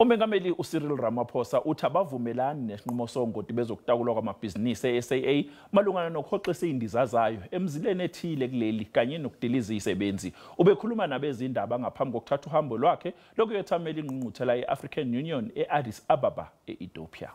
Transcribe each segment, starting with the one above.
Umengameli uCyril Ramaphosa uthi abavumelani nesinqumo songoti bezokutakulwa kwamabhizinisi e-SAA malungana nokuhoxisa izindiza zayo emzileni ethile kuleli kanye nokudiliza izisebenzi. Ubekhuluma nabezindaba ngaphambi kokuthatha uhambo lwakhe lokuyothamela ingqungquthela ye-African Union e-Addis Ababa e-Ethiopia.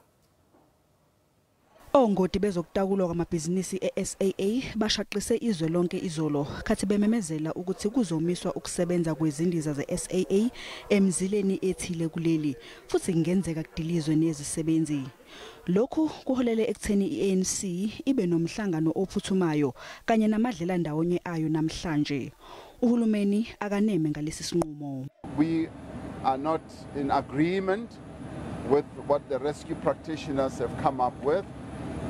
Ongoti bezokutakulwa kwamabhizinisi e-SAA bashaqise izwe lonke izolo khathi bememezela ukuthi kuzomiswa ukusebenza kwezindiza ze-SAA emzileni ethile kuleli futhi kungenzeka kudilizwe nezisebenzi. Lokhu kuholele ekutheni i-ANC ibe nomhlangano ophuthumayo kanye namadlelandawonye ayo namhlanje. Uhulumeni akaneme ngalesi sinqumo. We are not in agreement with what the rescue practitioners have come up with,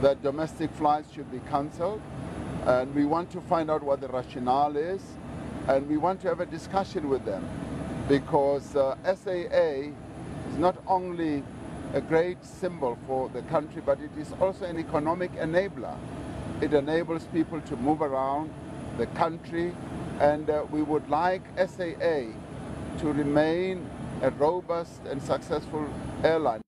that domestic flights should be cancelled, and we want to find out what the rationale is, and we want to have a discussion with them, because SAA is not only a great symbol for the country, but it is also an economic enabler. It enables people to move around the country, and we would like SAA to remain a robust and successful airline.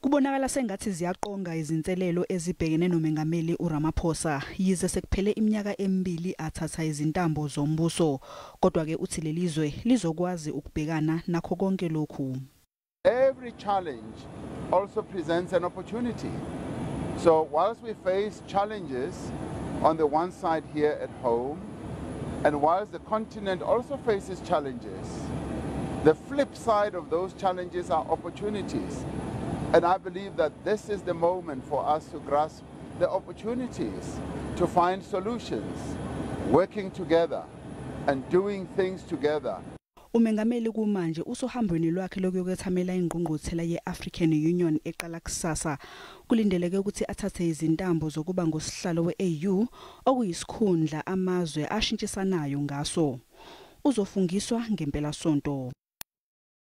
Kubonakala sengathi ziyaqonga izinselelo ezibhekene nomengameli uRamaphosa yize sekuphele iminyaka emibili athatha izintambo zombuso, kodwa ke uthi lelizwe lizokwazi ukubhekana nakho konke lokhu. Every challenge also presents an opportunity. So whilst we face challenges on the one side here at home, and whilst the continent also faces challenges, the flip side of those challenges are opportunities. And I believe that this is the moment for us to grasp the opportunities, to find solutions, working together and doing things together. Umengameli kumanje usohambweni lwakhe lokuyothamela ingqungquthela ye-African Union eqala kusasa. Kulindeleke ukuthi athathe izintambo zokuba ngusihlalo we-AU, okuyisikhundla amazwe ashintshisanayo ngaso. Uzofungiswa ngempelasonto.